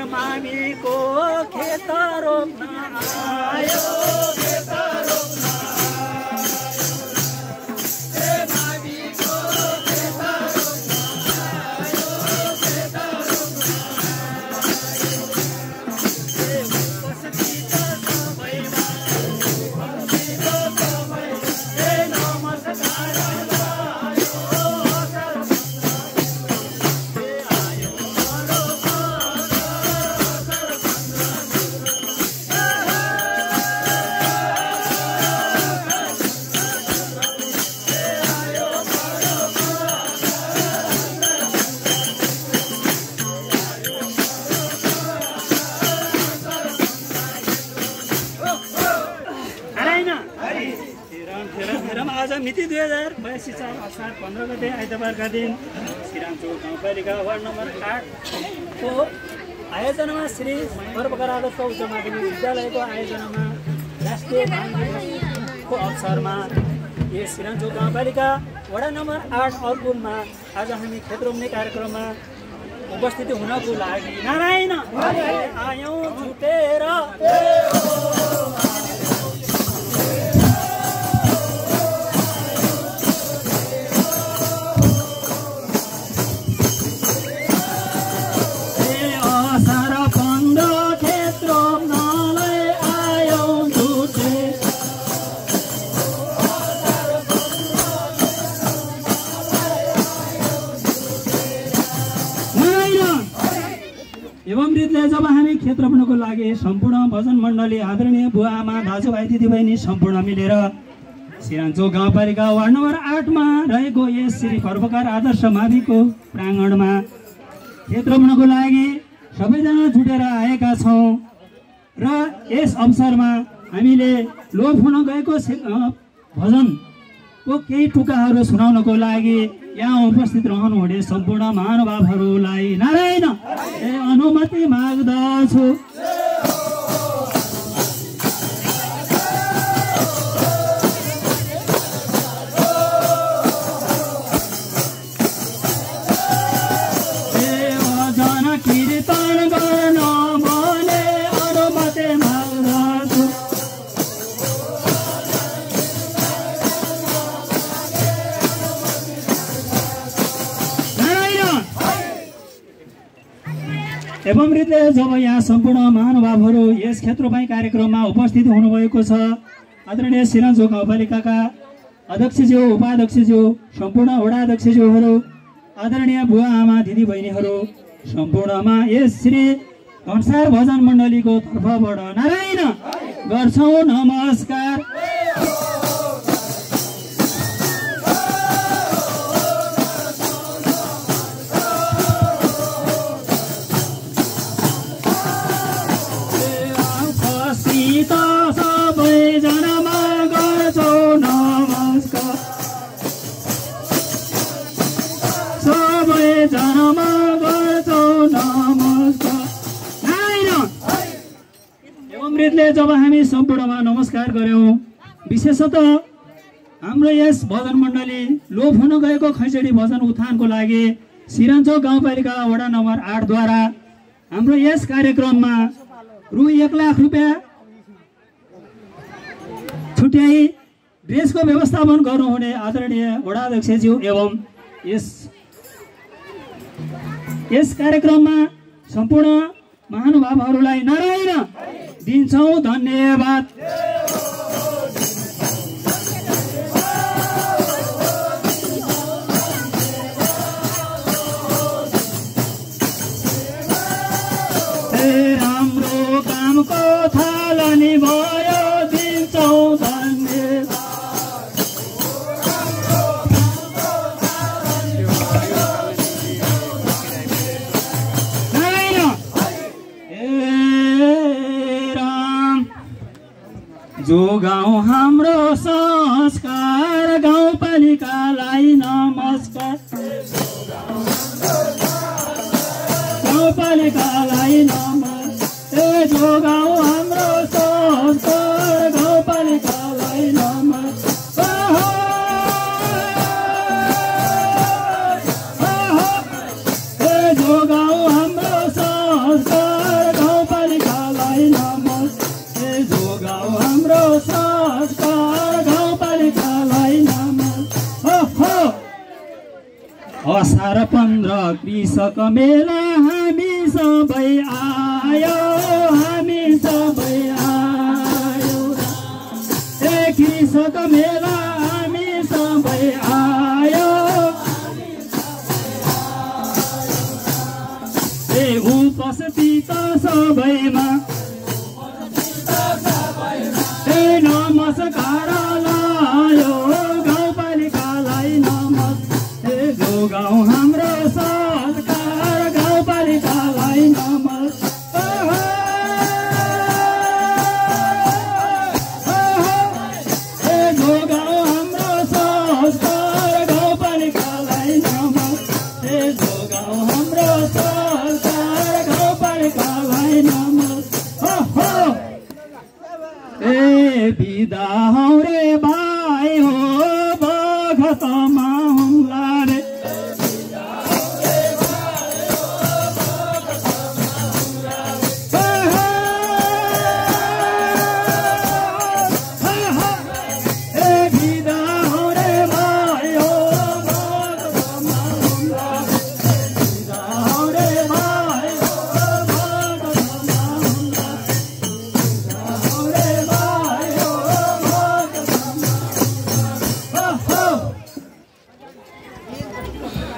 मामीको खेत रोप्न आयो खेत रोप्न मामीको खेत रोप्न आयो खेत आज मिति 2082 साल असार 15 गते आइतबारका दिन सिराङचोक गाउँपालिका वार्ड नम्बर 8 को आयोजनामा श्री पर्वकार आदर्श उच्च माध्यमिक विद्यालयको आयोजनामा राष्ट्रिय बाल दिवसको अवसरमा यस सिराङचोक गाउँपालिका वडा नम्बर 8 अर्कुलमा आज हामी खेत रोप्ने कार्यक्रममा उपस्थित हुनको लागि नारायण आयौं छुटेर एवं रीतले जब हामी खेत रोप्नको लागि सम्पूर्ण भजन मण्डली आदरणीय बुवा आमा दाजुभाइ दिदीबहिनी सम्पूर्ण मिलेर सिराङचोक गाउँपालिका वार्ड नम्बर 8 मा रहेको यस श्री पर्वकार आदर्श माविको प्राङ्गणमा खेत रोप्नको लागि सबैजना जुटेर आएका छौँ र यस अवसरमा हामीले लोप हुन गएको भजनको केही टुकाहरू सुनाउनको लागि यहाँ उपस्थित रहनुहुने सम्पूर्ण महानुभावहरूलाई नारायण अनुमति माग्दछु। कीर्तन गर्न भने अनुमति माग्दछु। एवं रीतले जब यहाँ सम्पूर्ण महानुभावहरू यस क्षेत्रपाई कार्यक्रममा उपस्थित हुनुभएको छ आदरणीय सिराङचोक गाउँपालिकाका अध्यक्षज्यू उपाध्यक्षज्यू सम्पूर्ण वडाध्यक्षज्यूहरू आदरणीय बुवा आमा दिदी बहिनीहरू सम्पूर्णमा यस श्री धनसार भजन मण्डलीको तर्फबाट नारायण गर्छौं नमस्कार। सबैजनामा गर्छौं नमस्कार सबैजनामा अमृतले जब हामी सम्पूर्णमा नमस्कार गर्यौं विशेषतः हाम्रो यस भजन मण्डली लोप हुन गएको खैचडी भजन उत्थानको लागि सिराङचोक गाउँपालिका वडा नम्बर 8 द्वारा हाम्रो यस कार्यक्रममा रु 1 लाख रुपैयाँ छुट्याई ड्रेसको व्यवस्थापन गर्नुहुने आदरणीय वडाध्यक्षज्यू एवं यस कार्यक्रममा सम्पूर्ण महानुभावहरूलाई नारायण दिन्छौं धन्यवाद। राम्रो कामको थालनी भयो दिन्छौं धन्यवाद। जोगाउँ हाम्रो संस्कार गाउँपालिकालाई नमस्कार गाउँपालिकालाई नमस्कार जोगाउँ हाम्रो संस्कार गाउँपालिकालाई नमस्कार जोगाउँ हाम्रो संस्कार गाउँपालिकालाई नमस्कार जोगाउँ हाम्रो संस्कार गाउँपालिकालाई नमस्कार असार 15 कृषक मेला हामी सबै आयो कृषक मेला हामी सबै आयो उपस्थित सबैमा नमस्कार लायो गाउँपालिकालाई नमस्ते जोगाउँ हाम्रो संस्कार गाउँपालिकालाई नमस्कार जोगाउँ हाम्रो संस्कार गाउँपालिकालाई नमस्ते जोगाउँ हाम्रो संस्कार गाउँपालिकालाई नमस्कार बिदा हौ रे भाइ हो बखतमा